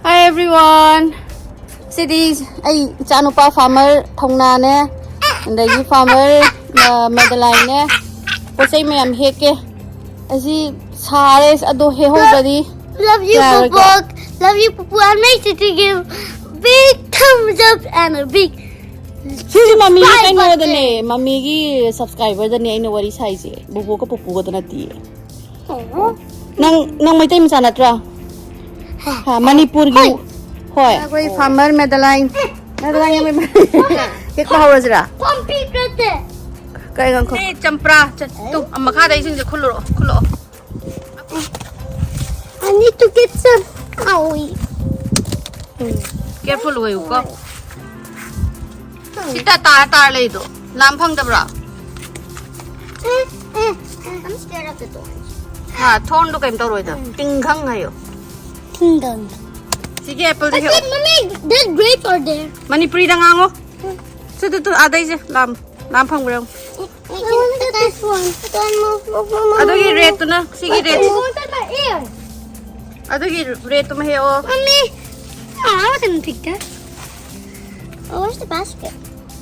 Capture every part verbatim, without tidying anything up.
Hi everyone. ꯁꯤꯗꯤ ꯑꯩ ꯏꯆꯥꯅꯨꯄꯥ farmer ꯊꯧꯅꯥꯅꯦ, ꯑꯗꯒꯤ farmer, ꯑ, ꯃꯦꯗꯂꯥꯏꯟꯅꯦ꯫ ꯄꯣꯠ ꯆꯩ ꯃꯌꯥꯝ ꯍꯦꯛꯀꯦ꯫ ꯑꯁꯤ ꯁꯥꯔꯦ, ꯑꯗꯣ ꯍꯦꯛꯍꯧꯗ꯭ꯔꯗꯤ Love you, ꯌꯥꯔꯣꯏꯀꯣ? Papa. Love you, Papa. I make it to give big thumbs up and a big ꯁꯤꯁꯦ ꯃꯃꯤꯒꯤ bye ꯀꯩꯅꯣꯗꯅꯦ, button. ꯃꯃꯤꯒꯤ subscriberꯗꯅꯦ ꯑꯩꯅ ꯋꯥꯔꯤ ꯁꯥꯏꯁꯦ, ꯕꯨꯕꯣꯛꯀ ꯄꯨꯄꯨꯒꯗ ꯅꯠꯇꯤꯌꯦ꯫ ꯅꯪ, ꯅꯪ ꯃꯩꯇꯩ ꯃꯆꯥ ꯅꯠꯇ꯭ꯔꯣ? ꯍꯥ, ꯃꯅꯤꯄꯨꯔꯒꯤ꯫ ꯍꯣꯏ꯫ ꯍꯣꯏ꯫ ꯑꯩꯈꯣꯏ farmer ꯃꯦꯗꯂꯥꯏꯟ꯫ ꯃꯦꯗꯂꯥꯏꯟ ꯌꯥꯝ ꯍꯦꯛꯄ ꯍꯧꯔꯁꯤꯔꯥ? ꯄꯥꯝꯕꯤ ꯅꯠꯇꯦ꯫ ꯀꯩ ꯉꯪꯈꯣ? ꯑꯦ, ꯆꯝꯄ꯭ꯔꯥ꯫ ꯆꯠ-, ꯇꯨ, ꯃꯈꯥꯗ ꯏꯁꯤꯡꯁꯦ ꯈꯨꯜꯂꯨꯔꯣ, ꯈꯨꯜꯂꯛꯑꯣ꯫ I need to get some. Owie. Careful ꯑꯣꯏꯌꯨꯀꯣ꯫ ꯁꯤ ꯇꯥ-, ꯇꯥꯔ ꯇꯥꯔ ꯂꯩꯗꯣ꯫ ꯂꯥꯝ ꯐꯪꯗꯕ꯭ꯔꯣ? I'm scared of the thorns. ꯍꯥ, ꯊꯣꯔꯟꯗꯣ ꯀꯩꯝ ꯇꯧꯔꯣꯏꯗ꯫ ꯇꯤꯡꯈꯪ ꯍꯥꯏꯌꯣ꯫ ꯇꯤꯡꯈꯪ꯫ ꯁꯤꯒꯤ appleꯗꯣ ꯍꯦꯛꯑꯣ꯫ Mommy, that grape are there. ꯃꯅꯤꯄꯨꯔꯤꯗ ꯉꯥꯡꯉꯣ꯫ ꯁꯤ ꯇꯨ, ꯇꯨ, ꯑꯥꯗꯩꯁꯦ ꯂꯥꯝ-, ꯂꯥꯝ ꯐꯪꯕ꯭ꯔꯥ ꯌꯦꯡꯉꯣ꯫ I want this one. ꯑꯗꯨꯒꯤ redꯇꯨꯅ, ꯁꯤꯒꯤ red꯫ I want that my ear. ꯑꯗꯨꯒꯤ redꯇꯨꯃ ꯍꯦꯛꯑꯣ꯫ Mommy, oh, I wasn't picked up. Oh, where's the basket?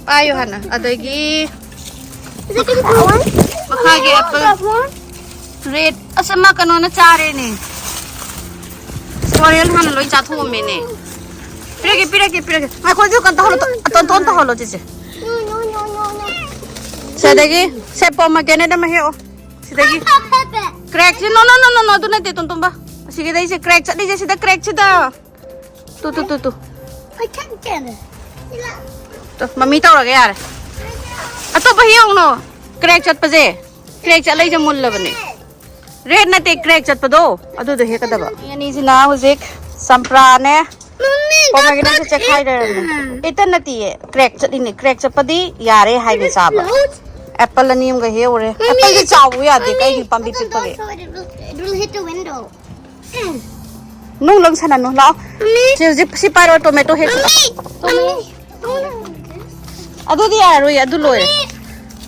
ꯄꯥꯏꯌꯨ ꯍꯥꯟꯅ꯫ ꯑꯗꯒꯤ Is it gonna be one? ꯃꯈꯥꯒꯤ apple꯫ That one? Red꯫ ꯑꯁ, ꯑꯃ ꯀꯩꯅꯣꯅ ꯆꯥꯔꯦꯅꯦ꯫ Squirrel ꯍꯥꯟꯅ ꯂꯣꯏ ꯆꯥꯊꯣꯛꯑꯝꯃꯦꯅꯦ꯫ ꯄꯤꯔꯒꯦ, ꯄꯤꯔꯒꯦ, ꯄꯤꯔꯒꯦ꯫ ꯉꯥꯏꯈꯣ, ꯑꯗꯨ ꯀꯩꯅꯣ ꯇꯧꯍꯜꯂꯣ, ꯇꯣꯟ-, ꯇꯣꯟ ꯇꯧꯍꯜꯂꯣ, ꯆꯦꯆꯦ꯫ No, no, no, no, no. ꯁꯤꯗꯒꯤ ꯁꯦ pomegranate ꯑꯃ ꯍꯦꯛꯑꯣ꯫ ꯁꯤꯗꯒꯤ꯫ Papa, Papa. Crackꯁꯦ, no, no, no, no, no, ꯑꯗꯨ ꯅꯠꯇꯦ, ꯇꯣꯟꯇꯣꯝꯕ꯫ ꯑꯁꯤꯒꯤꯗꯩꯁꯦ crack ꯆꯠꯂꯤꯁꯦ, ꯁꯤꯗ crackꯁꯤꯗ꯫ ꯇꯨ, ꯇꯨ, ꯇꯨ, ꯇꯨ꯫ I can't get it. ꯇꯨ, ꯃꯃꯤ ꯇꯧꯔꯒꯦ ꯌꯥꯔꯦ꯫ ꯑꯇꯣꯞꯄ ꯍꯦꯛ ꯌꯦꯡꯉꯨꯅꯣ꯫ Crack ꯆꯠꯄꯁꯦ꯫ Crack ꯆꯠꯂꯛꯏꯁꯦ ꯃꯨꯜꯂꯕꯅꯦ꯫ Red ꯅꯠꯇꯦ, crack ꯆꯠꯄꯗꯣ꯫ ꯑꯗꯨꯗꯣ ꯍꯦꯛꯀꯗꯕ꯫ ꯃꯤ ꯑꯅꯤꯁꯤꯅ ꯍꯧꯖꯤꯛ ꯆꯝꯄ꯭ꯔꯥꯅꯦ꯫ Mommy, that pomegranateꯁꯦ got ꯆꯦꯈꯥꯏ ꯂꯩꯔꯝꯃꯦ꯫ Eaten. Eaten ꯅꯠꯇꯦꯌꯦ, crack ꯆꯠꯂꯤꯅꯦ꯫ Crack ꯆꯠꯄꯗꯤ ꯌꯥꯔꯦ ꯍꯥꯏꯅꯦ ꯆꯥꯕ꯫ Float? Apple ꯑꯅꯤ ꯑꯃꯒ ꯍꯦꯛꯎꯔꯦ꯫ Mommy, appleꯁꯦ ꯆꯥꯎꯕ ꯌꯥꯗꯦ, mommy, ꯀꯩꯒꯤꯅꯣ ꯄꯥꯝꯕꯤ don't ꯄꯤꯛꯄꯒꯤ꯫ Throw it, it will, it will hit the window. ꯅꯨꯡ ꯂꯪꯁꯅꯅꯨ, ꯂꯥꯛꯑꯣ꯫ ꯃꯤ ꯁꯤ ꯍꯧꯖꯤꯛ ꯁꯤ ꯄꯥꯏꯔꯣ, tomato ꯍꯦꯛꯁꯤ ꯂꯥꯛꯑꯣ꯫ ꯃꯤ Tomato꯫ ꯑꯗꯨꯗꯤ ꯌꯥꯔꯣꯏ, ꯑꯗꯨ ꯂꯣꯏꯔꯦ꯫ ꯃꯤ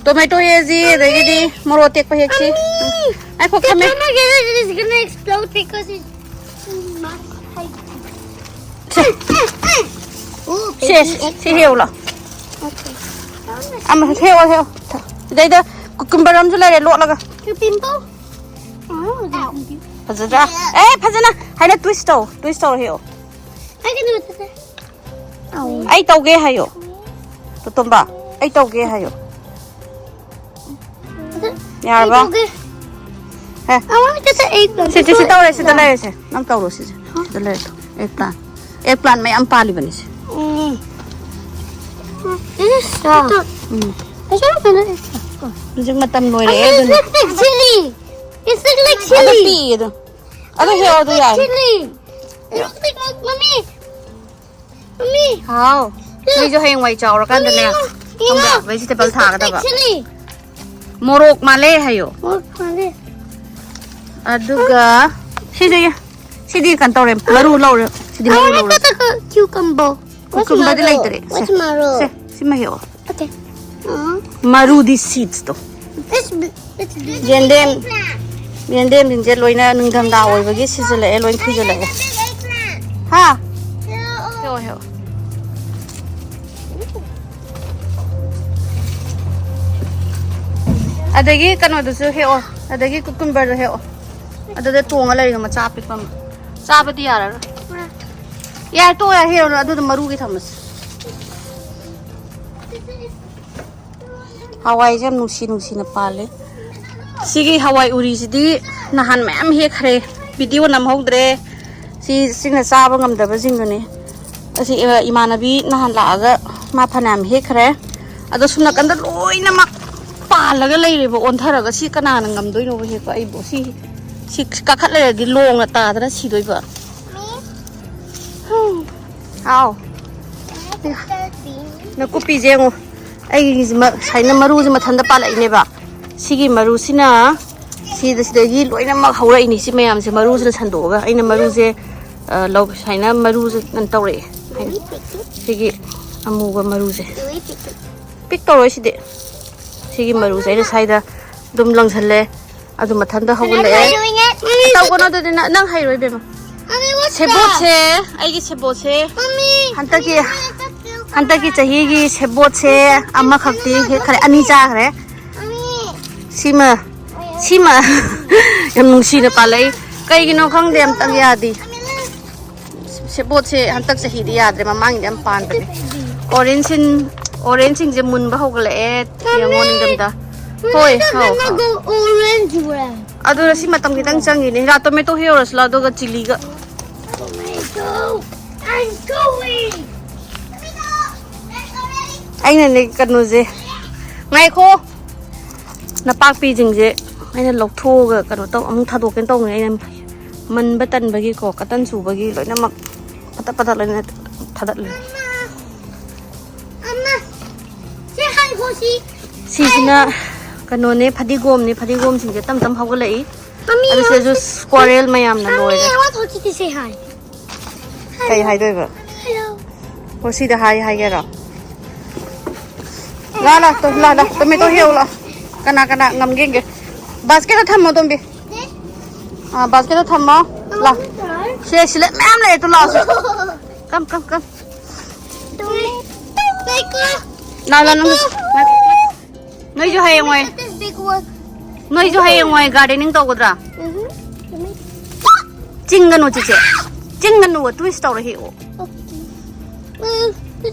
Tomato ꯍꯦꯛꯁꯤ, ꯑꯗꯒꯤꯗꯤ ꯃꯣꯔꯣꯛ ꯑꯇꯦꯛꯄ ꯍꯦꯛꯁꯤ꯫ ꯃꯤ ꯎꯝ꯫ ꯉꯥꯏꯈꯣ, ꯊꯝꯃꯦ꯫ It's gonna explode because it's too much. ꯁꯦ, ꯁꯤ ꯍꯦꯛꯎ ꯂꯥꯎ꯫ ꯑꯃ ꯍꯦꯛꯑꯣ, ꯍꯦꯛꯑꯣ꯫ ꯁꯤꯗꯩꯗ cucumber ꯑꯃꯁꯨ ꯂꯩꯔꯦ ꯂꯣꯠꯂꯒ꯫ Cucumber? Oh, thank you. ꯐꯖꯗ꯭ꯔꯥ? ꯑꯦ, ꯐꯖꯅ ꯍꯥꯏꯅ twist ꯇꯧ, twist ꯇꯧꯔ ꯍꯦꯛꯑꯣ꯫ ꯑꯩ ꯀꯩꯅꯣ ꯆꯠꯁꯦ꯫ ꯑꯧ꯫ ꯑꯩ ꯇꯧꯒꯦ ꯍꯥꯏꯌꯣ꯫ ꯇꯣꯇꯣꯝꯕ, ꯑꯩ ꯇꯧꯒꯦ ꯍꯥꯏꯌꯣ꯫ ꯌꯥꯔꯕ? ꯑꯩ ꯇꯧꯒꯦ꯫ ꯍꯦ꯫ I want to get the egg. ꯁꯤ, ꯁꯤ, ꯁꯤ ꯇꯧꯔꯦ, ꯁꯤꯗ ꯂꯩꯔꯦꯁꯦ꯫ ꯅꯪ ꯇꯧꯔꯣ ꯁꯤꯁꯦ꯫ ꯁꯤꯗ ꯂꯩꯔꯦ꯫ Egg plant. Egg plant ꯃꯌꯥꯝ ꯄꯥꯜꯂꯤꯕꯅꯤ ꯁꯦ꯫ ꯎꯝ꯫ This is, uh, um. I don't know. ꯍꯧꯖꯤꯛ ꯃꯇꯝ ꯂꯣꯏꯔꯛꯑꯦ ꯑꯗꯨꯅ꯫ It looks like chili. It looks like chili. ꯑꯗꯨ ꯄꯤꯛꯑꯦ ꯑꯗꯨ꯫ ꯑꯗꯨ ꯍꯦꯛꯑꯣ ꯑꯗꯨ ꯌꯥꯔꯦ꯫ Chili. It looks like, mommy. ꯃꯝꯃꯤ꯫ ꯍꯥꯎ꯫ ꯅꯣꯏꯁꯨ ꯍꯌꯦꯡꯋꯥꯏ ꯆꯥꯎꯔꯀꯥꯟꯗꯅꯦ, ꯃꯝꯃꯤ, ꯌꯦꯡꯉꯣ, ꯈꯪꯕ꯭ꯔꯥ? ꯌꯦꯡꯉꯣ꯫ Vegetable ꯊꯥꯒꯗꯕ꯫ Chili. ꯃꯣꯔꯣꯛ ꯃꯥꯜꯂꯦ ꯍꯥꯏꯌꯣ꯫ ꯃꯣꯔꯣꯛ ꯃꯥꯜꯂꯦ꯫ ꯑꯗꯨꯒ ꯁꯤꯗꯤ, ꯁꯤꯗꯤ ꯀꯩꯅꯣ ꯇꯧꯔꯦ, ꯃꯔꯨ ꯂꯧꯔꯦ꯫ ꯁꯤꯗꯤ ꯃꯔꯨ ꯂꯧꯔꯦ꯫ Cucumber. Cucumberꯗꯤ ꯂꯩꯇꯔꯦ꯫ ꯁꯦ, ꯁꯦ, ꯁꯤꯃ ꯍꯦꯛꯑꯣ꯫ Okay. ꯃꯔꯨꯗꯤ seedsꯇꯣ꯫ This, this, this ꯌꯦꯟꯗꯦꯝ, ꯌꯦꯟꯗꯦꯝꯁꯤꯡꯁꯦ ꯂꯣꯏꯅ ꯅꯤꯡꯊꯝꯊꯥ ꯑꯣꯏꯕꯒꯤ ꯁꯤꯖꯤꯜꯂꯛꯑꯦ, ꯂꯣꯏ ꯈꯨꯏꯖꯤꯜꯂꯛꯑꯦ꯫ ꯍꯥ? ꯍꯦꯛꯑꯣ, ꯍꯦꯛꯑꯣ꯫ ꯑꯗꯒꯤ ꯀꯩꯅꯣꯗꯨꯁꯨ ꯍꯦꯛꯑꯣ, ꯑꯗꯒꯤ cucumberꯗꯣ ꯍꯦꯛꯑꯣ꯫ ꯑꯗꯨꯗ ꯇꯣꯡꯉ ꯂꯩꯔꯤꯗꯣ ꯃꯆꯥ ꯑꯄꯤꯛꯄ ꯑꯃ꯫ ꯆꯥꯕꯗꯤ ꯌꯥꯔꯔꯣꯏ꯫ ꯌꯥꯔꯦ, ꯇꯣꯛꯑꯣ, ꯌꯥꯔꯦ, ꯍꯦꯛꯑꯣ꯫ ꯑꯗꯨꯗ ꯃꯔꯨꯒꯤ ꯊꯝꯃꯁꯤ꯫ ꯍꯋꯥꯏꯁꯦ ꯌꯥꯝ ꯅꯨꯡꯁꯤ ꯅꯨꯡꯁꯤꯅ ꯄꯥꯜꯂꯦ꯫ ꯁꯤꯒꯤ ꯍꯋꯥꯏ ꯎꯔꯤꯁꯤꯗꯤ ꯅꯍꯥꯟ ꯃꯌꯥꯝ ꯍꯦꯛꯈ꯭ꯔꯦ, video ꯅꯝꯍꯧꯗ꯭ꯔꯦ꯫ ꯁꯤ, ꯁꯤꯅ ꯆꯥꯕ ꯉꯝꯗꯕꯁꯤꯡꯗꯨꯅꯦ꯫ ꯑꯁꯤ, ꯑ, ꯏꯃꯥꯟꯅꯕꯤ ꯅꯍꯥꯟ ꯂꯥꯛꯑꯒ ꯃꯥ ꯐꯅꯌꯥꯝ ꯍꯦꯛꯈ꯭ꯔꯦ꯫ ꯑꯗꯣ ꯁꯨꯝ ꯅꯥꯀꯟꯗ ꯂꯣꯏꯅꯃꯛ ꯄꯥꯜꯂꯒ ꯂꯩꯔꯦꯕ, ꯑꯣꯟꯊꯔꯒ꯫ ꯁꯤ ꯀꯅꯥꯅ ꯉꯝꯗꯣꯏꯅꯣꯕ ꯍꯦꯛꯄ? ꯑꯩꯕꯨ ꯁꯤ, ꯁꯤ ꯀꯥꯈꯠ ꯂꯩꯔꯗꯤ ꯂꯣꯡꯅ ꯇꯥꯗꯅ ꯁꯤꯗꯣꯏꯕ꯫ ꯍꯥꯎ꯫ ꯅꯥꯀꯨꯞꯄꯤꯁꯦ ꯌꯦꯡꯉꯣ꯫ ꯑꯩꯒꯤꯁꯤꯃ ꯁꯨꯃꯥꯏꯅ ꯃꯔꯨꯁꯦ ꯃꯊꯟꯇ ꯄꯥꯜꯂꯛꯏꯅꯦꯕ꯫ ꯁꯤꯒꯤ ꯃꯔꯨꯁꯤꯅ ꯁꯤꯗ, ꯁꯤꯗꯒꯤ ꯂꯣꯏꯅꯃꯛ ꯍꯧꯔꯛꯏꯅꯤ꯫ ꯁꯤ ꯃꯌꯥꯝꯁꯦ ꯃꯔꯨꯁꯤꯅ ꯁꯟꯗꯣꯛꯑꯒ ꯑꯩꯅ ꯃꯔꯨꯁꯦ, ꯑ, ꯂꯧ-, ꯁꯨꯃꯥꯏꯅ ꯃꯔꯨꯁꯦ ꯀꯩꯅꯣ ꯇꯧꯔꯛꯑꯦ꯫ ꯁꯤꯒꯤ ꯑꯃꯨꯕ ꯃꯔꯨꯁꯦ꯫ ꯄꯤꯛ ꯇꯧꯔꯣꯏ ꯁꯤꯗꯤ꯫ ꯁꯤꯒꯤ ꯃꯔꯨꯁꯦ ꯑꯩꯅ ꯁ꯭ꯋꯥꯏꯗ ꯑꯗꯨꯝ ꯂꯪꯁꯜꯂꯦ꯫ ꯑꯗꯨ ꯃꯊꯟꯇ ꯍꯧꯒꯠꯂꯛꯑꯦ꯫ Doing it. ꯇꯧꯒꯅꯣ ꯑꯗꯨꯗꯤ ꯅ-, ꯅꯪ ꯍꯩꯔꯣꯏ ꯏꯕꯦꯝꯃ꯫ Mommy, what's ꯁꯦꯕꯣꯠꯁꯦ, ꯑꯩꯒꯤ ꯁꯦꯕꯣꯠꯁꯦ ꯍꯟꯗꯛꯀꯤ, ꯍꯟꯗꯛꯀꯤ ꯆꯍꯤꯒꯤ ꯁꯦꯕꯣꯠꯁꯦ ꯑꯃꯈꯛꯇꯤ ꯍꯦꯛꯈ꯭ꯔꯦ, ꯑꯅꯤ ꯆꯥꯈ꯭ꯔꯦ꯫ ꯁꯤꯃ, ꯁꯤꯃ ꯌꯥꯝ ꯅꯨꯡꯁꯤꯅ ꯄꯥꯜꯂꯛꯏ꯫ ꯀꯩꯒꯤꯅꯣ ꯈꯪꯗꯦ, ꯑꯝꯇꯪ ꯌꯥꯗꯦ꯫ ꯁꯦꯕꯣꯠꯁꯦ ꯍꯟꯗꯛ ꯆꯍꯤꯗꯤ ꯌꯥꯗ꯭ꯔꯦ, ꯃꯃꯥꯡꯒꯤꯗꯤ ꯌꯥꯝ ꯄꯥꯟꯕꯅꯦ꯫ ꯑꯣꯔꯦꯟꯖꯁꯤꯡ, ꯑꯣꯔꯦꯟꯖꯁꯤꯡꯁꯦ ꯃꯨꯟꯕ ꯍꯧꯒꯠꯂꯛꯑꯦ꯫ ꯌꯦꯡꯉꯣ ꯅꯤꯡꯊꯝꯊꯥ꯫ ꯍꯣꯏ, ꯍꯥꯎ, ꯍꯥꯎ꯫ ꯑꯗꯨꯅ ꯁꯤ ꯃꯇꯝ ꯈꯤꯇꯪ ꯆꯪꯉꯤꯅꯦ꯫ ꯍꯤꯗꯥꯛ ꯇꯣꯃꯦꯇꯣ ꯍꯦꯛꯎꯔꯁꯤ ꯂꯥꯎ, ꯑꯗꯨꯒ ꯆꯤꯂꯤꯒ꯫ ꯑꯩꯅꯅꯦ ꯀꯩꯅꯣꯁꯦ, ꯉꯥꯏꯈꯣ, ꯅꯄꯥꯛꯄꯤꯁꯤꯡꯁꯦ ꯑꯩꯅ ꯂꯧꯊꯣꯛꯑꯒ ꯀꯩꯅꯣ ꯇꯧ, ꯑꯃꯨꯛ ꯊꯥꯗꯣꯛꯀꯦꯅ ꯇꯧꯅꯤ꯫ ꯑꯩꯅ ꯃꯟꯕ ꯇꯟꯕꯒꯤꯀꯣ, ꯀꯇꯟ ꯁꯨꯕꯒꯤ ꯂꯣꯏꯅꯃꯛ ꯐꯠꯇ ꯐꯠꯇ ꯂꯣꯏꯅ ꯊꯥꯗꯠꯂꯦ꯫ ꯁꯤꯁꯤꯅ ꯀꯩꯅꯣꯅꯦ, ꯐꯗꯤꯒꯣꯝꯅꯦ꯫ ꯐꯗꯤꯒꯣꯝꯁꯤꯡꯁꯦ ꯇꯞ ꯇꯞ ꯍꯧꯒꯠꯂꯛꯏ꯫ ꯑꯗꯨ ꯁꯤꯗꯁꯨ squirrel ꯃꯌꯥꯝꯅ ꯂꯣꯏꯔꯦ꯫ ꯀꯩ ꯍꯥꯏꯗꯣꯏꯕ? ꯑꯣ, ꯁꯤꯗ ꯍꯥꯏ ꯍꯥꯏꯒꯦꯔꯣ? ꯂꯥ, ꯂꯥ, ꯇꯣ-, ꯂꯥ, ꯂꯥ, ꯇꯣꯃꯦꯇꯣ ꯍꯦꯛꯎ ꯂꯥ꯫ ꯀꯅꯥ ꯀꯅꯥ ꯉꯝꯒꯦ ꯌꯦꯡꯒꯦ꯫ ꯕꯥꯁꯀꯦꯠꯇ ꯊꯝꯃꯣ, ꯇꯣꯝꯕꯤ꯫ ꯑꯥ, ꯕꯥꯁꯀꯦꯠꯇ ꯊꯝꯃꯣ꯫ ꯂꯥ꯫ ꯁꯦ, ꯁꯤꯗ ꯃꯌꯥꯝ ꯂꯩꯔꯦ, ꯇꯨ ꯂꯥꯛꯑꯣ ꯁꯦ꯫ ꯀꯝ, ꯀꯝ, ꯀꯝ꯫ ꯂꯥ, ꯂꯥ, ꯅꯪ꯫ ꯅꯣꯏꯁꯨ ꯍꯌꯦꯡꯋꯥꯏ, ꯅꯣꯏꯁꯨ ꯍꯌꯦꯡꯋꯥꯏ gardening ꯇꯧꯒꯗ꯭ꯔꯥ? ꯆꯤꯡꯒꯅꯨ ꯆꯤꯆꯦ, ꯆꯤꯡꯒꯅꯨ, twist ꯇꯧꯔ ꯍꯦꯛꯑꯣ꯫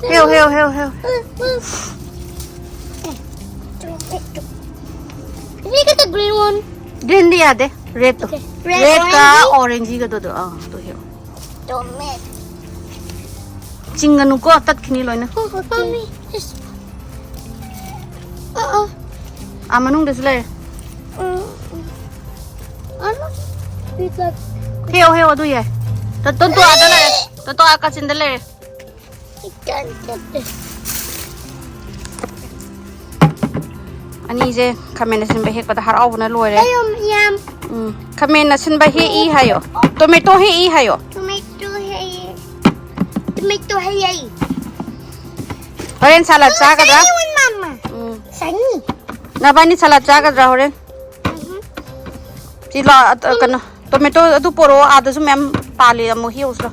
ꯍꯦꯛꯑꯣ, ꯍꯦꯛꯑꯣ, ꯍꯦꯛꯑꯣ, ꯍꯦꯛꯑꯣ꯫ Can you get the green one? Greenꯗꯤ ꯌꯥꯗꯦ, redꯇꯣ꯫ Okay. Red, Redꯀ orangey? Orangeꯒꯗꯨꯗꯣ, ꯑꯥ, ꯑꯗꯨ ꯍꯦꯛꯑꯣ꯫ Don't make. ꯆꯤꯡꯒꯅꯨꯀꯣ, ꯇꯠꯈꯤꯅꯤ ꯂꯣꯏꯅ꯫ Uh-oh. ꯑꯥ, ꯃꯅꯨꯡꯗꯁꯨ ꯂꯩꯔꯦ꯫ Mm. I don't. It's like. ꯍꯦꯛꯑꯣ, ꯍꯦꯛꯑꯣ, ꯑꯗꯨ ꯌꯥꯏ꯫ ꯇ-, ꯇꯣꯟꯇꯣ ꯑꯥꯗ ꯂꯩꯔꯦ꯫ ꯇꯣꯟꯇꯣ ꯑꯥ ꯀꯥꯆꯤꯟꯗ ꯂꯩꯔꯦ꯫ I can't get this. ꯑꯅꯤꯁꯦ ꯈꯥꯃꯦꯟ ꯑꯁꯤꯟꯕ ꯍꯦꯛꯄꯗ ꯍꯔꯥꯎꯕꯅ ꯂꯣꯏꯔꯦ꯫ Ayun, yam. ꯎꯝ, ꯈꯥꯃꯦꯟ ꯑꯁꯤꯟꯕ ꯍꯦꯛꯏ ꯍꯥꯏꯌꯣ꯫ Tomato ꯍꯦꯛꯏ ꯍꯥꯏꯌꯣ꯫ Tomato hey. Tomato hey. ꯍꯣꯔꯦꯟ salad ꯆꯥꯒꯗ꯭ꯔꯥ? Ayun, mama. ꯎꯝ꯫ Sunny. ꯅꯕꯥꯅꯤ salad ꯆꯥꯒꯗ꯭ꯔꯥ ꯍꯣꯔꯦꯟ? ꯁꯤ ꯂꯥ-, ꯑ, ꯀꯩꯅꯣ, tomato ꯑꯗꯨ ꯄꯣꯔꯛꯑꯣ, ꯑꯥꯗꯁꯨ ꯃꯌꯥꯝ ꯄꯥꯜꯂꯤ ꯑꯃꯨꯛ ꯍꯦꯛꯎꯁꯤꯔꯣ?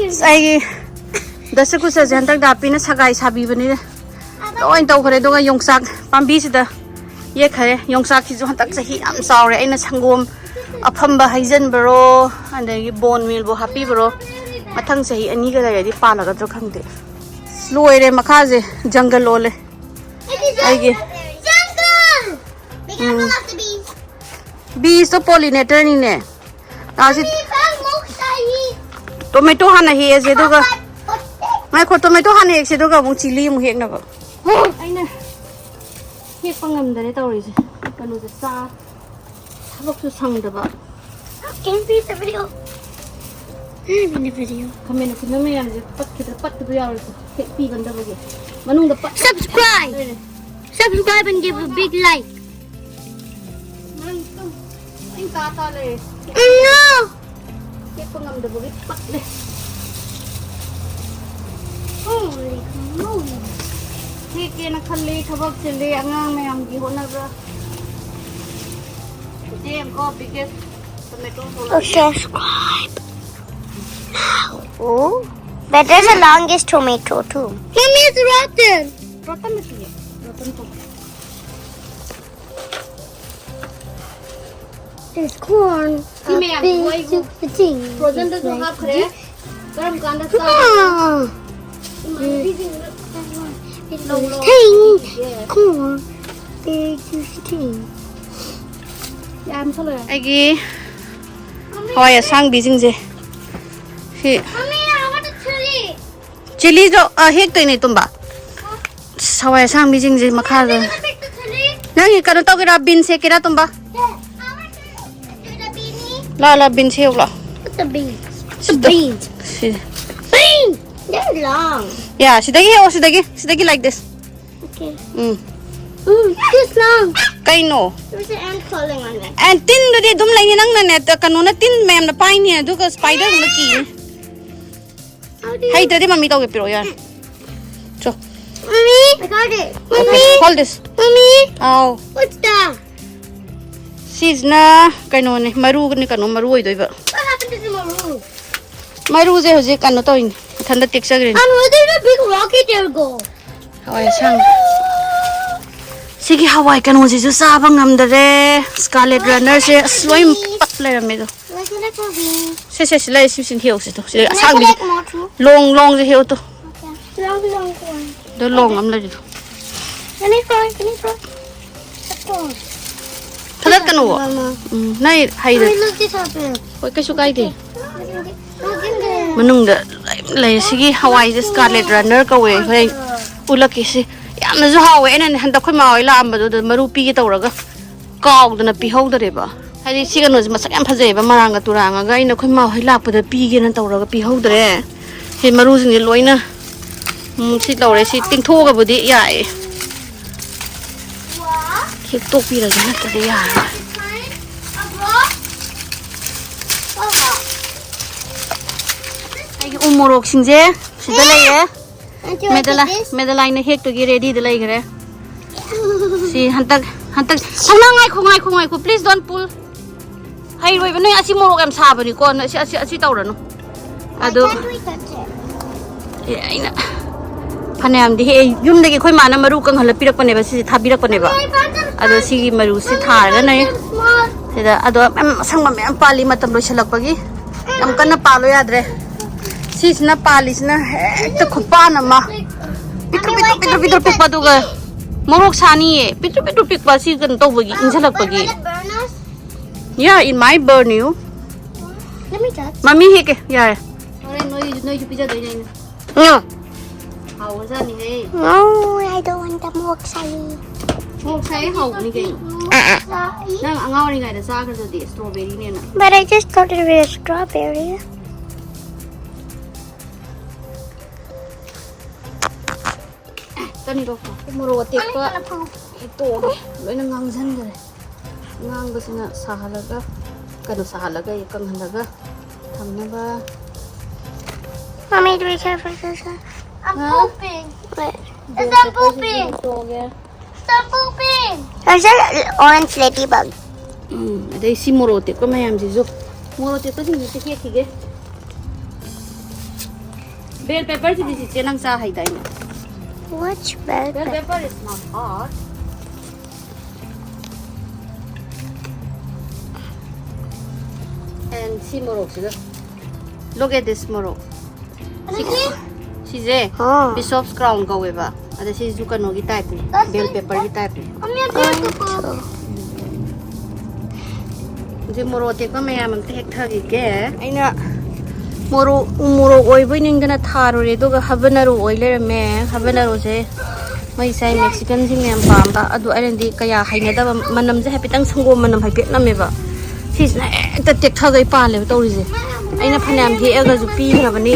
ꯑꯁ, ꯑꯩꯒꯤ ꯗꯁꯀꯨꯁꯁꯦ ꯍꯟꯗꯛ ꯗꯥꯄꯤꯅ ꯁꯒꯥꯏ ꯁꯥꯕꯤꯕꯅꯤꯅ ꯂꯣꯏ ꯇꯧꯈ꯭ꯔꯦ꯫ ꯑꯗꯨꯒ ꯌꯣꯡꯆꯥꯛ ꯄꯥꯝꯕꯤꯁꯤꯗ ꯌꯦꯛꯈꯔꯦ꯫ ꯌꯣꯡꯆꯥꯛꯁꯤꯁꯨ ꯍꯟꯗꯛ ꯆꯍꯤ ꯌꯥꯝ ꯆꯥꯎꯔꯦ꯫ ꯑꯩꯅ ꯁꯪꯒꯣꯝ ꯑꯐꯝꯕ ꯍꯩꯖꯤꯟꯕꯔꯣ, ꯑꯗꯒꯤ ꯕꯣꯟ ꯃꯤꯜꯕꯨ ꯍꯥꯞꯄꯤꯕꯔꯣ, ꯃꯊꯪ ꯆꯍꯤ ꯑꯅꯤꯒ ꯂꯩꯔꯗꯤ ꯄꯥꯜꯂꯒꯗ꯭ꯔꯣ ꯈꯪꯗꯦ꯫ ꯂꯣꯏꯔꯦ, ꯃꯈꯥꯁꯦ ꯖꯪꯒꯜ ꯑꯣꯜꯂꯦ꯫ ꯑꯩꯒꯤ ꯕꯤꯁꯇꯣ ꯄꯣꯂꯤꯅꯦꯇꯔꯅꯤꯅꯦ꯫ ꯑꯥ, ꯁꯤ ꯇꯣꯃꯦꯇꯣ ꯍꯥꯟꯅ ꯍꯦꯛꯑꯁꯦ, ꯑꯗꯨꯒ ꯉꯥꯏꯈꯣ, ꯇꯣꯃꯦꯇꯣ ꯍꯥꯟꯅ ꯍꯦꯛꯁꯦ, ꯑꯗꯨꯒ ꯑꯃꯨꯛ ꯆꯤꯂꯤ ꯑꯃꯨꯛ ꯍꯦꯛꯅꯕ꯫ ꯑꯩꯅ ꯍꯦꯛꯄ ꯉꯝꯗꯔꯦ ꯇꯧꯔꯤꯁꯦ꯫ ꯀꯩꯅꯣꯁꯦ ꯆꯥ-, ꯊꯕꯛꯁꯨ ꯁꯪꯗꯕ꯫ Can you please the video? I'm in the video. ꯈꯥꯃꯦꯟ ꯑꯁꯤꯟꯕ ꯃꯌꯥꯝꯁꯦ ꯄꯠꯈꯤꯗ꯭ꯔꯥ, ꯄꯠꯇꯕ ꯌꯥꯎꯔꯁꯨ ꯍꯦꯛ ꯄꯤꯒꯟꯗꯕꯒꯤ ꯃꯅꯨꯡꯗ ꯄꯠ-, Subscribe! ꯂꯣꯏꯔꯦ꯫ Subscribe and give a big like. ꯅꯪ ꯇꯨꯝ-, ꯑꯩ ꯀꯥ ꯇꯥ ꯂꯩꯔꯦ꯫ No! ꯍꯦꯛꯄ ꯉꯝꯗꯕꯒꯤ ꯄꯠꯂꯦ꯫ Holy moly! ꯍꯦꯛꯀꯦꯅ ꯈꯜꯂꯤ, ꯊꯕꯛ ꯆꯤꯜꯂꯤ, ꯑꯉꯥꯡ ꯃꯌꯥꯝꯒꯤ ꯍꯣꯠꯅꯕ꯫ ꯏꯆꯦ ꯑꯃꯀꯣ, biggest tomato Oh, salad. Subscribe now. Oh, but there's a longest tomato too. Mommy, it's rotten. Rotten ꯅꯠꯇꯤꯌꯦ, rotten ꯇꯧ꯫ There's corn. ꯁꯤ ꯃꯌꯥꯝꯁꯤꯕꯨ ꯑꯩꯕꯨ frozen ꯗꯁꯨ ꯍꯥꯞꯈ꯭ꯔꯦ꯫ ꯀꯔꯝ ꯀꯥꯟꯗ ꯆꯥꯗꯣꯏꯅꯣ? Come on. ꯏꯃꯥꯟꯅꯕꯤꯁꯤꯡꯅ ꯂꯧ, ꯂꯧ꯫ Corn. Big juicy thing. ꯌꯥꯝ ꯁꯥꯠꯂꯦ꯫ ꯑꯩꯒꯤ ꯍꯋꯥꯏ ꯑꯁꯥꯡꯕꯤꯁꯤꯡꯁꯦ ꯁꯤ꯫ Mommy, I want a chili. ꯆꯤꯂꯤꯗꯣ, ꯑ, ꯍꯦꯛꯇꯣꯏꯅꯦ, ꯇꯨꯝꯕ꯫ ꯑꯁ, ꯍꯋꯥꯏ ꯑꯁꯥꯡꯕꯤꯁꯤꯡꯁꯦ ꯃꯈꯥꯗ꯫ Mommy, I want a chili. ꯅꯪꯒꯤ ꯀꯩꯅꯣ ꯇꯧꯒꯦꯔꯥ? ꯕꯤꯟꯁ ꯍꯦꯛꯀꯦꯔꯥ, ꯇꯨꯝꯕ? Yeah, I want a chili. ꯂꯥ, ꯂꯥ, ꯕꯤꯟꯁ ꯍꯦꯛꯎ ꯂꯥ꯫ What the beans? ꯁꯤꯗ꯫ The beans. ꯁꯤ꯫ Beans! They're long. ꯌꯥ, ꯁꯤꯗꯒꯤ ꯍꯦꯛꯑꯣ, ꯁꯤꯗꯒꯤ꯫ ꯁꯤꯗꯒꯤ, like this. Okay. Um. Ooh, this long. ꯀꯩꯅꯣ? There's an ant crawling on me. Ant, ꯇꯤꯟꯗꯨꯗꯤ ꯑꯗꯨꯝ ꯂꯩꯅꯤ꯫ ꯅꯪꯅꯅꯦ, ꯀꯩꯅꯣꯅ ꯇꯤꯟ ꯃꯌꯥꯝꯅ ꯄꯥꯏꯅꯤ, ꯑꯗꯨꯒ spider ꯒꯨꯝꯕ ꯀꯤꯅꯤ꯫ How do you ꯍꯩꯇ꯭ꯔꯗꯤ ꯃꯝꯃꯤ ꯇꯧꯒꯦ, ꯄꯤꯔꯛꯑꯣ, ꯌꯥꯔꯦ꯫ ꯆꯣ꯫ Mommy, I got it. Mommy, hold this. Mommy, ꯑꯥꯎ꯫ What's that? ꯁꯤꯁꯤꯅ ꯀꯩꯅꯣꯅꯦ, ꯃꯔꯨꯅꯦ, ꯀꯩꯅꯣ ꯃꯔꯨ ꯑꯣꯏꯗꯣꯏꯕ꯫ What happened to the maru? ꯃꯔꯨꯁꯦ ꯍꯧꯖꯤꯛ ꯀꯩꯅꯣ ꯇꯧꯔꯤꯅꯦ, ꯃꯊꯟꯇ ꯇꯦꯛꯆꯈ꯭ꯔꯤꯅꯦ꯫ And where did the big rocket there go? ꯍꯋꯥꯏ ꯑꯁꯥꯡꯕꯤ꯫ ꯁꯤꯒꯤ ꯍꯋꯥꯏ ꯀꯩꯅꯣꯁꯤꯁꯨ ꯆꯥꯕ ꯉꯝꯗꯔꯦ꯫ Scarlet runner ꯁꯦ ꯑꯁ ꯂꯣꯏ ꯄꯠ ꯂꯩꯔꯝꯃꯦꯗꯣ꯫ Let's look for beans. ꯁꯦ, ꯁꯦ, ꯁꯤ ꯂꯩ, ꯁꯤ ꯁꯤꯡ ꯍꯦꯛꯎꯁꯦ ꯇꯣ꯫ ꯁꯤꯗ Let's ꯑꯁꯥꯡꯕꯤ, collect more too. ꯂꯣꯡ ꯂꯣꯡꯁꯦ ꯍꯦꯛꯎ ꯇꯣ꯫ Okay. Long, long one. ꯑꯗꯣ ꯂꯣꯡ ꯑꯃ ꯂꯩꯔꯤꯗꯣ꯫ Let me try, let me try. Let's go. ꯊꯥꯗꯠꯀꯅꯨ꯫ Mama. ꯎꯝ, ꯅꯪ ꯍꯩꯔ-, Mommy, look this up here. ꯍꯣꯏ, ꯀꯩꯁꯨ ꯀꯥꯏꯗꯦ꯫ Look in there. ꯃꯅꯨꯡꯗ ꯂꯩ, ꯂꯩ꯫ ꯁꯤꯒꯤ ꯍꯋꯥꯏꯁꯦ Scarlet Runner ꯀꯧꯋꯦ꯫ ꯍꯣꯔꯦꯟ ꯎꯠꯂꯛꯀꯦ ꯁꯤ꯫ ꯌꯥꯝꯅꯁꯨ ꯍꯥꯎꯋꯦ꯫ ꯑꯩꯅꯅꯦ ꯍꯟꯗꯛ ꯑꯩꯈꯣꯏ ꯃꯥ ꯍꯣꯏ ꯂꯥꯛꯑꯝꯕꯗꯨꯗ ꯃꯔꯨ ꯄꯤꯒꯦ ꯇꯧꯔꯒ ꯀꯥꯎꯗꯅ ꯄꯤꯍꯧꯗꯔꯦꯕ꯫ ꯍꯥꯏꯗꯤ ꯁꯤ ꯀꯩꯅꯣꯁꯦ ꯃꯁꯛ ꯌꯥꯝ ꯐꯖꯩꯑꯕ, ꯃꯔꯥꯡꯒ ꯇꯨꯔꯥꯡꯉꯒ꯫ ꯑꯩꯅ ꯑꯩꯈꯣꯏ ꯃꯥ ꯍꯣꯏ ꯂꯥꯛꯄꯗ ꯄꯤꯒꯦꯅ ꯇꯧꯔꯒ ꯄꯤꯍꯧꯗ꯭ꯔꯦ꯫ ꯁꯤ ꯃꯔꯨꯁꯤꯡꯁꯦ ꯂꯣꯏꯅ, ꯎꯝ, ꯁꯤ ꯇꯧꯔꯦ꯫ ꯁꯤ ꯇꯤꯡꯊꯣꯛꯑꯒꯕꯨꯗꯤ ꯌꯥꯏꯌꯦ꯫ ꯍꯦꯛꯇꯣꯛꯄꯤꯔꯒꯦ, ꯅꯠꯇ꯭ꯔꯗꯤ ꯌꯥꯔꯔꯣꯏ꯫ ꯑꯩꯒꯤ ꯎ ꯃꯣꯔꯣꯛꯁꯤꯡꯁꯦ ꯁꯤꯗ ꯂꯩꯔꯦ꯫ Auntie, what is ꯃꯦꯗꯂꯥ-, this? ꯃꯦꯗꯂꯥꯏꯟꯅ ꯍꯦꯛꯇꯨꯒꯤ ꯔꯦꯗꯤꯗ ꯂꯩꯈ꯭ꯔꯦ꯫ ꯁꯤ ꯍꯟꯇꯛ, ꯍꯟꯇꯛ, ꯁꯅꯥ, ꯉꯥꯏꯈꯣ, ꯉꯥꯏꯈꯣ, ꯉꯥꯏꯈꯣ, please don't pull꯫ ꯍꯩꯔꯣꯏꯕ ꯅꯣꯏ, ꯑꯁꯤ ꯃꯣꯔꯣꯛ ꯌꯥꯝ ꯁꯥꯕꯅꯤꯀꯣ, ꯅꯣꯏ ꯑꯁꯤ, ꯑꯁꯤ, ꯑꯁꯤ ꯇꯧꯔꯅꯨ꯫ Why ꯑꯗꯣ can't we touch it? ꯑꯦ, ꯑꯩꯅ ꯐꯅꯌꯥꯝꯗꯤ ꯍꯦꯛꯑꯦ꯫ ꯌꯨꯝꯗꯒꯤ ꯑꯩꯈꯣꯏ ꯃꯥꯅ ꯃꯔꯨ ꯀꯪꯍꯜꯂ ꯄꯤꯔꯛꯄꯅꯦꯕ, ꯁꯤꯁꯦ ꯊꯥꯕꯤꯔꯛꯄꯅꯦꯕ꯫ Mommy, I found some ꯑꯗꯣ ꯁꯤꯒꯤ ꯃꯔꯨꯁꯦ ꯊꯥꯔꯒꯅꯦ, ꯁꯤꯗ ꯑꯗꯣ ꯃꯌꯥꯝ ꯑꯁꯪꯕ ꯃꯌꯥꯝ ꯄꯥꯜꯂꯤ, ꯃꯇꯝ ꯂꯣꯏꯁꯤꯜꯂꯛꯄꯒꯤ꯫ ꯌꯥꯝ ꯀꯟꯅ ꯄꯥꯜꯂꯨ ꯌꯥꯗ꯭ꯔꯦ꯫ ꯁꯤꯁꯤꯅ ꯄꯥꯜꯂꯤꯁꯤꯅ ꯍꯦꯛꯇ ꯈꯨꯄꯥꯟ ꯑꯃ꯫ ꯄꯤꯛꯇ꯭ꯔꯨ, ꯄꯤꯛꯇ꯭ꯔꯨ, ꯄꯤꯛꯇ꯭ꯔꯨ, ꯄꯤꯛꯇ꯭ꯔꯨ ꯄꯤꯛꯄ, ꯑꯗꯨꯒ ꯃꯣꯔꯣꯛ ꯁꯥꯅꯤꯌꯦ꯫ ꯄꯤꯛꯇ꯭ꯔꯨ, ꯄꯤꯛꯇ꯭ꯔꯨ ꯄꯤꯛꯄ, ꯁꯤ ꯀꯩꯅꯣ ꯇꯧꯕꯒꯤ, ꯏꯟꯁꯤꯜꯂꯛꯄꯒꯤ꯫ Burn us? Yeah, it might burn you. Let me touch. ꯃꯃꯤ ꯍꯦꯛꯀꯦ, ꯌꯥꯔꯦ꯫ ꯍꯣꯔꯦꯟ ꯅꯣꯏ, ꯅꯣꯏꯁꯨ ꯄꯤꯖꯗꯣꯏꯅꯦ ꯑꯩꯅ꯫ ꯎꯝ꯫ ꯍꯥꯎꯕꯖꯥꯠꯅꯤꯍꯦ꯫ No, I don't want the ꯃꯣꯔꯣꯛ ꯁꯥꯏ꯫ ꯃꯣꯔꯣꯛ ꯁꯥꯏ ꯍꯥꯎꯕꯅꯤ ꯀꯩꯅꯣ꯫ ꯅꯪ ꯑꯉꯥꯡ ꯑꯣꯏꯔꯤꯉꯩꯗ ꯆꯥꯈ꯭ꯔꯗꯨꯗꯤ strawberryꯅꯦꯅ꯫ But I just thought it was a strawberry. ꯆꯅꯤꯗꯣ ꯃꯣꯔꯣꯛ ꯑꯇꯦꯛꯄ ꯍꯦꯛꯇꯣꯛꯑꯒꯦ꯫ ꯂꯣꯏꯅ ꯉꯥꯡꯁꯟꯈ꯭ꯔꯦ꯫ ꯉꯥꯡꯕꯁꯤꯅ ꯁꯥꯍꯜꯂꯒ, ꯀꯩꯅꯣ, ꯁꯥꯍꯜꯂꯒ, ꯀꯪꯍꯜꯂꯒ ꯊꯝꯅꯕ꯫ Mommy, do we care for this? I'm ꯍꯥ? Hoping. Wait. It's a pooping. It's a pooping. There's an orange ladybug. ꯎꯝ, ꯑꯗꯩ ꯁꯤ ꯃꯣꯔꯣꯛ ꯑꯇꯦꯛꯄ ꯃꯌꯥꯝꯁꯤꯁꯨ, ꯃꯣꯔꯣꯛ ꯑꯇꯦꯛꯄꯁꯤꯡꯁꯤꯁꯨ ꯍꯦꯛꯈꯤꯒꯦ꯫ Bell pepper ꯁꯤꯗꯤ ꯆꯤꯆꯦ ꯅꯪ ꯆꯥ ꯍꯩꯗꯥꯏꯅꯦ? Which bell pepper? Bell pepper is not hot. And ꯁꯤ ꯃꯣꯔꯣꯛꯁꯤꯒ꯫ Look at this ꯃꯣꯔꯣꯛ꯫ ꯁꯤꯁꯦ ꯑꯣ꯫ Bishop's crown ꯀꯧꯋꯦꯕ꯫ ꯑꯗ ꯁꯤꯁꯨ ꯀꯩꯅꯣꯒꯤ type ꯅꯤ, bell pepper ꯒꯤ type ꯅꯤ꯫ ꯁꯤ ꯃꯣꯔꯣꯛ ꯑꯇꯦꯛꯄ ꯃꯌꯥꯝ ꯑꯝꯇ ꯍꯦꯛꯊꯈꯤꯒꯦ꯫ ꯑꯩꯅ ꯃꯣꯔꯣꯛ, ꯎ ꯃꯣꯔꯣꯛ ꯑꯣꯏꯕꯣꯏ ꯅꯤꯡꯗꯅ ꯊꯥꯔꯨꯔꯦ, ꯑꯗꯨꯒ ꯍꯕꯅꯔꯣ ꯑꯣꯏ ꯂꯩꯔꯝꯃꯦ꯫ ꯍꯕꯅꯔꯣꯁꯦ ꯃꯣꯏ ꯁꯥꯏ Mexican ꯁꯤꯡꯅ ꯌꯥꯝ ꯄꯥꯝꯕ, ꯑꯗꯨ ꯑꯩꯅꯗꯤ ꯀꯌꯥ ꯍꯩꯅꯗꯕ, ꯃꯅꯝꯁꯦ ꯍꯥꯏꯐꯦꯠꯇꯪ ꯁꯪꯒꯣꯝ ꯃꯅꯝ ꯍꯥꯏꯐꯦꯠ ꯅꯝꯃꯦꯕ꯫ ꯁꯤꯁꯤꯅ ꯍꯦꯛꯇ ꯇꯦꯛꯊꯒꯩ ꯄꯥꯜꯂꯦꯕ ꯇꯧꯔꯤꯁꯦ꯫ ꯑꯩꯅ ꯐꯅꯌꯥꯝ ꯍꯦꯛꯑꯒꯁꯨ ꯄꯤꯈ꯭ꯔꯕꯅꯤ꯫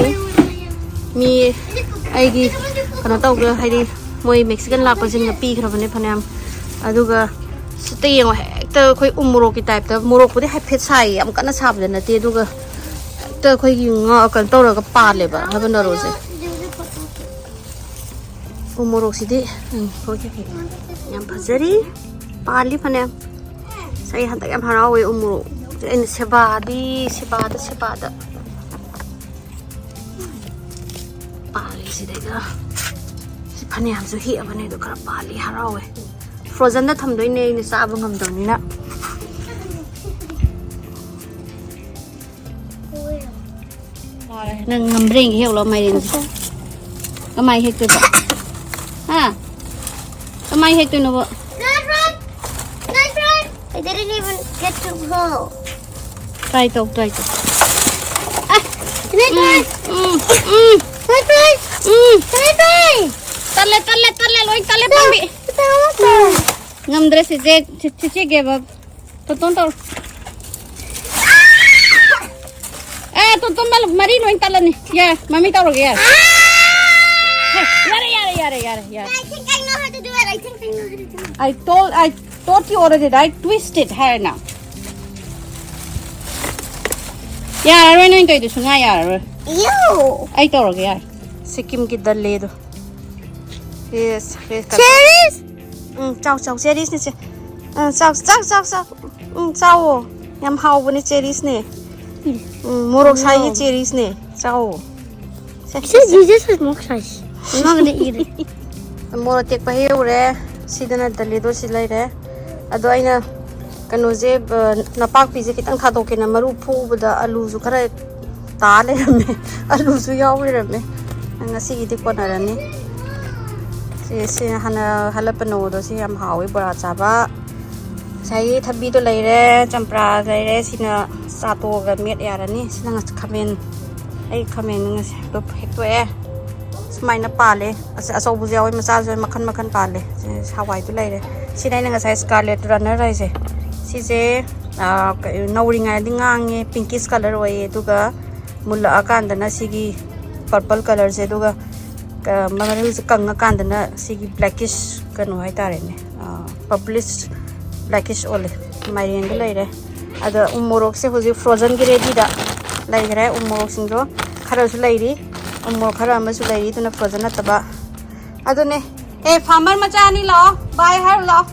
ꯃꯤ ꯑꯩꯒꯤ ꯀꯩꯅꯣ ꯇꯧꯕ ꯍꯥꯏꯗꯤ ꯃꯣꯏ Mexican ꯂꯥꯛꯄꯁꯤꯡꯗ ꯄꯤꯈ꯭ꯔꯕꯅꯦ ꯐꯅꯌꯥꯝ꯫ ꯑꯗꯨꯒ ꯁꯤꯇ ꯌꯦꯡꯉꯣ, ꯍꯦꯛꯇ ꯑꯩꯈꯣꯏ ꯎ ꯃꯣꯔꯣꯛꯀꯤ type ꯇ, ꯃꯣꯔꯣꯛꯄꯨꯗꯤ ꯍꯥꯏꯐꯦꯠ ꯁꯥꯏꯌꯦ, ꯌꯥꯝ ꯀꯟꯅ ꯁꯥꯕꯗꯤ ꯅꯠꯇꯦ, ꯑꯗꯨꯒ ꯍꯦꯛꯇ ꯑꯩꯈꯣꯏꯒꯤ ꯉꯥ ꯀꯩꯅꯣ ꯇꯧꯔꯒ ꯄꯥꯜꯂꯦꯕ ꯍꯕꯅꯔꯣꯁꯦ꯫ ꯎ ꯃꯣꯔꯣꯛꯁꯤꯗꯤ, ꯎꯝ, ꯍꯣꯏ, ꯍꯣꯏ, ꯍꯣꯏ꯫ ꯌꯥꯝ ꯐꯖꯔꯤ꯫ ꯄꯥꯜꯂꯤ ꯐꯅꯌꯥꯝ꯫ ꯑꯁ, ꯑꯩ ꯍꯟꯗꯛ ꯌꯥꯝ ꯍꯔꯥꯎꯋꯦ ꯎ ꯃꯣꯔꯣꯛ꯫ ꯑꯩꯅ ꯁꯦꯕꯥꯗꯤ, ꯁꯦꯕꯥꯗ, ꯁꯦꯕꯥꯗ꯫ ꯄꯥꯜꯂꯤ ꯁꯤꯗꯩꯗ꯫ ꯁꯤ ꯐꯅꯌꯥꯝꯁꯨ ꯍꯦꯛꯑꯕꯅꯦ, ꯑꯗꯣ ꯈꯔ ꯄꯥꯜꯂꯤ, ꯍꯔꯥꯎꯋꯦ꯫ Frozen ꯗ ꯊꯝꯗꯣꯏꯅꯦ ꯑꯩꯅ ꯆꯥꯕ ꯉꯝꯗꯕꯅꯤꯅ꯫ ꯅꯪ ꯉꯝꯕ꯭ꯔꯦꯡꯒ ꯍꯦꯛꯂꯣ ꯃꯥꯏꯔꯦꯟꯁꯦ꯫ ꯀꯃꯥꯏ ꯍꯦꯛꯇꯣꯏꯕ? ꯍꯥ? ꯀꯃꯥꯏ ꯍꯦꯛꯇꯣꯏꯅꯣꯕ? Nice one! Nice one! I didn't even get to go. Try ꯇꯧ, try ꯇꯧ꯫ Nice one! ꯎꯝ, ꯎꯝ, ꯎꯝ, Nice one! ꯎꯝ꯫ Nice one! ꯇꯜꯂꯦ, ꯇꯜꯂꯦ, ꯇꯜꯂꯦ, ꯂꯣꯏ ꯇꯜꯂꯦ ꯄꯥꯝꯕꯤ꯫ ꯉꯝꯗ꯭ꯔꯦ ꯆꯤꯆꯦ, ꯆꯤ-, ꯆꯤꯆꯦ give up꯫ ꯇꯣꯟꯇꯣꯟ ꯇꯧꯔꯣ꯫ ꯑꯦ, ꯇꯣꯟꯇꯣꯟ ꯃꯥ-, ꯃꯔꯤ ꯂꯣꯏ ꯇꯠꯂꯅꯤ꯫ ꯌꯥꯔꯦ, ꯃꯃꯤ ꯇꯧꯔꯒꯦ, ꯌꯥꯔꯦ꯫ ꯍꯦ, ꯌꯥꯔꯦ, ꯌꯥꯔꯦ, ꯌꯥꯔꯦ, ꯌꯥꯔꯦ, ꯌꯥꯔꯦ꯫ I think I know how to do it. I think I know how to do it. I told, I taught you already, right? Twist it ꯍꯥꯏꯔꯦꯅ꯫ ꯌꯥꯔꯔꯣꯏ, ꯅꯣꯏ ꯇꯧꯔꯤꯗꯣ ꯁꯨꯡꯌꯥ ꯌꯥꯔꯔꯣꯏ꯫ Ew. ꯑꯩ ꯇꯧꯔꯒꯦ, ꯌꯥꯔꯦ꯫ ꯁꯤꯛꯀꯤꯝꯒꯤ ꯗꯜꯂꯦꯗꯣ꯫ ꯆꯦꯔꯤꯁ! ꯎꯝ, ꯆꯥꯎ, ꯆꯥꯎ, ꯆꯦꯔꯤꯁꯅꯦ ꯁꯦ꯫ ꯎꯝ, ꯆꯥꯎ, ꯆꯥꯎ, ꯆꯥꯎ, ꯆꯥꯎ꯫ ꯎꯝ, ꯆꯥꯎꯋꯣ꯫ ꯌꯥꯝ ꯍꯥꯎꯕꯅꯦ ꯆꯦꯔꯤꯁꯅꯦ꯫ ꯎꯝ, ꯃꯣꯔꯣꯛ ꯁꯥꯏꯌꯦ ꯆꯦꯔꯤꯁꯅꯦ꯫ ꯆꯥꯎꯋꯣ꯫ ꯁꯦ, ꯁꯦ, ꯁꯦ꯫ Jesus is more size. I'm not gonna eat it. ꯃꯣꯔꯣꯛ ꯑꯇꯦꯛꯄ ꯍꯦꯛꯎꯔꯦ꯫ ꯁꯤꯗꯅ ꯗꯂꯤꯗꯣ ꯁꯤ ꯂꯩꯔꯦ꯫ ꯑꯗꯣ ꯑꯩꯅ ꯀꯩꯅꯣꯁꯦ, ꯑ, ꯅꯄꯥꯛꯄꯤꯁꯦ ꯈꯤꯇꯪ ꯊꯥꯗꯣꯛꯀꯦꯅ ꯃꯔꯨ ꯐꯨꯛꯎꯕꯗ ꯑꯂꯨꯁꯨ ꯈꯔ ꯇꯥ ꯂꯩꯔꯝꯃꯦ꯫ ꯑꯂꯨꯁꯨ ꯌꯥꯎ ꯂꯩꯔꯝꯃꯦ꯫ ꯉꯁꯤꯒꯤꯗꯤ ꯀꯣꯟꯅꯔꯅꯤ꯫ ꯁꯤ, ꯁꯤ ꯍꯥꯟꯅ ꯍꯜꯂꯞꯄꯅꯣꯗꯣ ꯁꯤ ꯌꯥꯝ ꯍꯥꯎꯋꯤ ꯕꯣꯔꯥ ꯆꯥꯕ꯫ ꯉꯁꯥꯏꯒꯤ ꯊꯕꯤꯗꯣ ꯂꯩꯔꯦ, ꯆꯝꯄ꯭ꯔꯥ ꯂꯩꯔꯦ꯫ ꯁꯤꯅ ꯆꯥ ꯇꯣꯛꯑꯒ ꯃꯦꯠ ꯌꯥꯔꯅꯤ꯫ ꯁꯤꯅ ꯉꯁ-, ꯈꯥꯃꯦꯟ꯫ ꯑꯩ ꯈꯥꯃꯦꯟ ꯉꯁꯤ ꯍꯦꯛꯇꯣꯛ-, ꯍꯦꯛꯇꯣꯛꯑꯦ꯫ ꯁꯨꯃꯥꯏꯅ ꯄꯥꯜꯂꯦ꯫ ꯑꯆ-, ꯑꯆꯧꯕꯁꯨ ꯌꯥꯎꯋꯦ, ꯃꯆꯥꯁꯨ ꯌꯥꯎꯋꯦ, ꯃꯈꯟ ꯃꯈꯟ ꯄꯥꯜꯂꯦ꯫ ꯁꯤ ꯍꯋꯥꯏꯗꯨ ꯂꯩꯔꯦ꯫ ꯁꯤꯅ ꯑꯩꯅ ꯉꯁꯥꯏ scarlet runner ꯍꯥꯏꯁꯦ꯫ ꯁꯤꯁꯦ, ꯑꯥ, ꯀ-, ꯅꯧꯔꯤꯉꯩꯗꯤ ꯉꯥꯡꯉꯦ, pinkish colour ꯑꯣꯏꯌꯦ, ꯑꯗꯨꯒ ꯃꯨꯜꯂꯛꯑꯀꯥꯟꯗꯅ ꯁꯤꯒꯤ purple colourꯁꯦ, ꯑꯗꯨꯒ ꯀ-, ꯃꯔꯨꯁꯦ ꯀꯪꯉꯀꯥꯟꯗꯅ ꯁꯤꯒꯤ blackish ꯀꯩꯅꯣ ꯍꯥꯏꯇꯥꯔꯦꯅꯦ, ꯑꯥ, purplish blackish ꯑꯣꯜꯂꯦ꯫ ꯃꯥꯏꯔꯦꯟꯗ ꯂꯩꯔꯦ꯫ ꯑꯗ ꯎ ꯃꯣꯔꯣꯛꯁꯦ ꯍꯧꯖꯤꯛ frozenꯒꯤ readyꯗ ꯂꯩꯈ꯭ꯔꯦ꯫ ꯎ ꯃꯣꯔꯣꯛꯁꯤꯡꯗꯣ ꯈꯔꯁꯨ ꯂꯩꯔꯤ, ꯎ ꯃꯣꯔꯣꯛ ꯈꯔ ꯑꯃꯁꯨ ꯂꯩꯔꯤ, ꯑꯗꯨꯅ frozen ꯅꯠꯇꯕ꯫ ꯑꯗꯨꯅꯦ꯫ ꯑꯦ, farmer ꯃꯆꯥ ꯑꯅꯤ ꯂꯥꯛꯑꯣ, bye ꯍꯥꯏꯔꯨ ꯂꯥꯛꯑꯣ꯫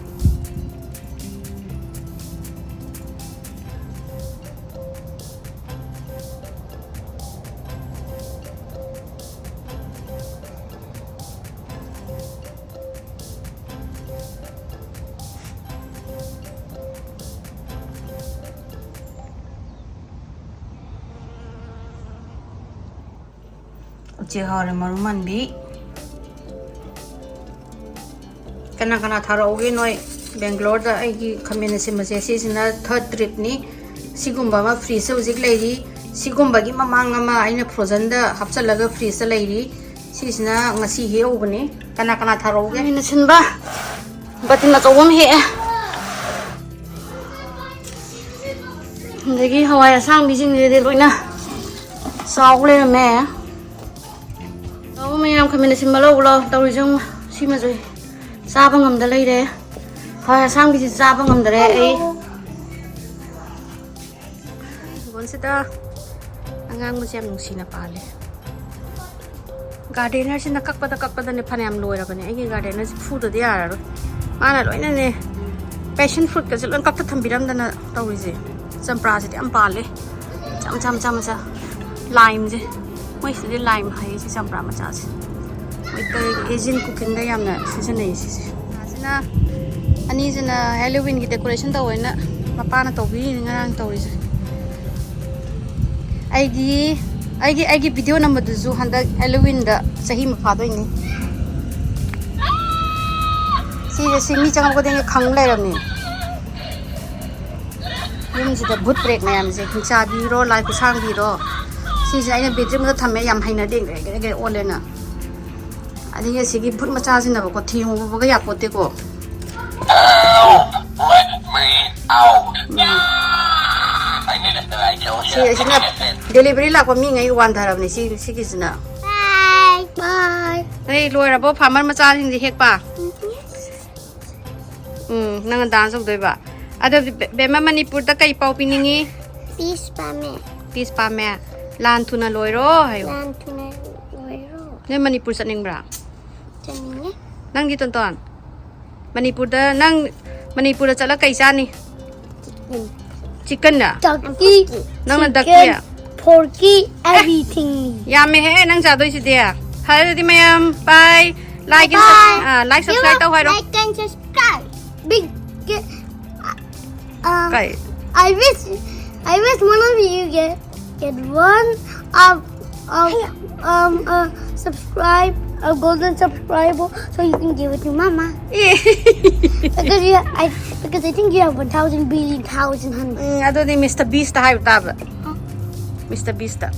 ꯎꯆꯦꯛ ꯍꯥꯎꯔꯦ ꯃꯔꯨ ꯃꯟꯕꯤ꯫ ꯀꯅꯥ ꯀꯅꯥ ꯊꯥꯔꯛꯎꯒꯦ ꯅꯣꯏ? ꯕꯦꯡꯒ꯭ꯂꯣꯔꯗ ꯑꯩꯒꯤ ꯈꯥꯃꯦꯟ ꯑꯁꯤꯟꯕꯁꯦ, ꯁꯤꯁꯤꯅ third tripꯅꯤ꯫ ꯁꯤꯒꯨꯝꯕ ꯑꯃ fridgeꯇ ꯍꯧꯖꯤꯛ ꯂꯩꯔꯤ꯫ ꯁꯤꯒꯨꯝꯕꯒꯤ ꯃꯃꯥꯡ ꯑꯃ ꯑꯩꯅ frozenꯗ ꯍꯥꯞꯆꯜꯂꯒ fridgeꯇ ꯂꯩꯔꯤ꯫ ꯁꯤꯁꯤꯅ ꯉꯁꯤ ꯍꯦꯛꯍꯧꯕꯅꯤ꯫ ꯀꯅꯥ ꯀꯅꯥ ꯊꯥꯔꯛꯎꯒꯦ? ꯈꯥꯃꯦꯟ ꯑꯁꯤꯟꯕ ꯕꯥꯇꯤꯟ ꯑꯆꯧꯕ ꯑꯃ ꯍꯦꯛꯑꯦ꯫ ꯑꯗꯒꯤ ꯍꯋꯥꯏ ꯑꯁꯥꯡꯕꯤꯁꯤꯡꯁꯤꯗꯤ ꯂꯣꯏꯅ ꯆꯥꯎ ꯂꯩꯔꯝꯃꯦ꯫ ꯂꯥꯛꯑꯣ ꯃꯌꯥꯝ, ꯈꯥꯃꯦꯟ ꯑꯁꯤꯟꯕ ꯂꯧꯕ ꯂꯥꯛꯑꯣ꯫ ꯇꯧꯔꯤꯁꯦ ꯌꯦꯡꯉꯨ, ꯁꯤꯃꯁꯨ ꯆꯥꯕ ꯉꯝꯗ ꯂꯩꯔꯦ꯫ ꯍꯋꯥꯏ ꯑꯁꯥꯡꯕꯤꯁꯤ ꯆꯥꯕ ꯉꯝꯗꯔꯦ ꯑꯩ꯫ ꯍꯤꯡꯒꯣꯜꯁꯤꯗ ꯑꯉꯥꯡꯕꯁꯦ ꯌꯥꯝ ꯅꯨꯡꯁꯤꯅ ꯄꯥꯜꯂꯦ꯫ ꯒꯥꯔꯗꯦꯅꯔꯁꯤꯅ ꯀꯛꯄꯗ ꯀꯛꯄꯗꯅꯦ ꯐꯅꯌꯥꯝ ꯂꯣꯏꯔꯕꯅꯦ꯫ ꯑꯩꯒꯤ ꯒꯥꯔꯗꯦꯅꯔꯁꯤ ꯐꯨꯗꯗꯤ ꯌꯥꯔꯔꯣꯏ꯫ ꯃꯥꯅ ꯂꯣꯏꯅꯅꯦ ꯄꯦꯁꯟ ꯐ꯭ꯔꯨꯠꯀꯁꯦ ꯂꯣꯏ ꯀꯛꯊꯠ ꯊꯝꯕꯤꯔꯝꯗꯅ ꯇꯧꯔꯤꯁꯦ꯫ ꯆꯝꯄ꯭ꯔꯥꯁꯤꯗꯤ ꯌꯥꯝ ꯄꯥꯜꯂꯦ꯫ ꯃꯆꯥ ꯃꯆꯥ ꯃꯆꯥ ꯃꯆꯥ꯫ ꯂꯥꯏꯝꯁꯦ꯫ ꯃꯣꯏꯁꯤꯗꯤ ꯂꯥꯏꯝ ꯍꯥꯏꯌꯦ ꯁꯤ ꯆꯝꯄ꯭ꯔꯥ ꯃꯆꯥꯁꯦ꯫ ꯃꯩꯇꯩꯒꯤ ꯑꯦꯖꯤꯟ ꯀꯨꯀꯤꯡꯗ ꯌꯥꯝꯅ ꯁꯤꯖꯤꯟꯅꯩ ꯁꯤꯁꯦ꯫ ꯁꯤꯅ ꯑꯅꯤꯁꯤꯅ ꯍꯦꯂꯣꯋꯤꯟꯒꯤ ꯗꯦꯀꯣꯔꯦꯁꯟ ꯇꯧꯋꯦꯅ ꯃꯄꯥꯅ ꯇꯧꯕꯤꯔꯤꯅꯤ ꯉꯔꯥꯡ ꯇꯧꯔꯤꯁꯦ꯫ ꯑꯩꯒꯤ ꯑꯩꯒꯤ ꯑꯩꯒꯤ ꯚꯤꯗꯤꯑꯣ ꯅꯝꯕꯗꯨꯁꯨ ꯍꯟꯗꯛ ꯍꯦꯂꯣꯋꯤꯟꯗ ꯆꯍꯤ ꯑꯃ ꯐꯥꯗꯣꯏꯅꯤ꯫ ꯁꯤꯁꯦ ꯁꯤ ꯃꯤ ꯆꯪꯉꯛꯄ ꯈꯨꯗꯤꯡꯒꯤ ꯈꯪ ꯂꯩꯔꯝꯅꯤ꯫ ꯌꯨꯝꯁꯤꯗ ꯕꯨꯠ ꯕ꯭ꯔꯦꯛ ꯃꯌꯥꯝꯁꯦ, ꯍꯤꯡꯆꯥꯕꯤꯔꯣ, ꯂꯥꯏ ꯈꯨꯠꯁꯥꯡꯕꯤꯔꯣ, ꯁꯤꯁꯦ ꯑꯩꯅ ꯕꯦꯗꯔꯨꯝꯗ ꯊꯝꯃꯦ, ꯌꯥꯝ ꯍꯩꯅꯗꯦ, ꯒ꯭ꯔꯦ ꯒ꯭ꯔꯦ ꯒ꯭ꯔꯦ ꯑꯣꯜꯂꯦꯅ꯫ ꯑꯗꯒꯤ ꯑꯁꯤꯒꯤ ꯕꯨꯠ ꯃꯆꯥꯁꯤꯅꯕꯀꯣ ꯊꯦꯡꯉꯨꯕꯒ ꯌꯥꯄꯣꯠꯇꯦꯀꯣ꯫ Let me out. I need a night. ꯁꯤ ꯑꯁꯤꯅ ꯗꯦꯂꯤꯚꯔꯤ ꯂꯥꯛꯄ ꯃꯤꯉꯩ ꯋꯥꯟꯊꯔꯕꯅꯤ ꯁꯤ ꯁꯤꯒꯤꯁꯤꯅ꯫ Bye. Bye. ꯑꯩ ꯂꯣꯏꯔꯕꯣ ꯐꯥꯔꯃꯔ ꯃꯆꯥꯁꯤꯡꯁꯦ ꯍꯦꯛꯄ? ꯎꯝ, ꯅꯪꯅ ꯗꯥꯟꯁ ꯇꯧꯗꯣꯏꯕ꯫ ꯑꯗꯣ ꯕꯦ- ꯕꯦꯝꯃ, ꯃꯅꯤꯄꯨꯔꯗ ꯀꯩ ꯄꯥꯎ ꯄꯤꯅꯤꯡꯉꯤ? Peace ꯄꯥꯝꯃꯦ꯫ ꯄꯤꯁ ꯄꯥꯝꯃꯦ꯫ ꯂꯥꯟ ꯊꯨꯅ ꯂꯣꯏꯔꯣ ꯍꯥꯏꯌꯣ꯫ ꯂꯥꯟ ꯊꯨꯅ ꯂꯣꯏꯔꯣ꯫ ꯅꯣꯏ ꯃꯅꯤꯄꯨꯔ ꯆꯠꯅꯤꯡꯕ꯭ꯔꯥ? ꯆꯠꯅꯤꯡꯉꯦ꯫ ꯅꯪꯗꯤ, ꯇꯣꯟꯇꯣꯟ? ꯃꯅꯤꯄꯨꯔꯗ ꯅꯪ ꯃꯅꯤꯄꯨꯔꯗ ꯆꯠꯂ ꯀꯩ ꯆꯥꯅꯤ? ꯆꯤꯛꯀꯟꯗ? Ducky, ꯅꯪꯅ chicken, ducky? Porky, everything. ꯌꯥꯝꯃꯦꯍꯦ ꯅꯪ ꯆꯥꯗꯣꯏꯁꯤꯗꯤ꯫ ꯐꯔꯦ ꯑꯗꯨꯗꯤ ꯃꯌꯥꯝ, bye. Like and Bye. sub- ah, like, subscribe ꯇꯧ ꯍꯥꯏꯔꯣ꯫ Like and subscribe. Big. Get, um, ꯀꯩ? I wish, I wish one of you get get one of of um uh, subscribe, a golden subscriber, so you can give it to mama. A. Because you, I because I think you have one thousand billion thousand hundred. ꯎꯝ, ꯑꯗꯨꯗꯤ mister ꯕꯤꯁꯇ ꯍꯥꯏꯕ ꯇꯥꯕ꯫ Mister ꯕꯤꯁꯇ꯫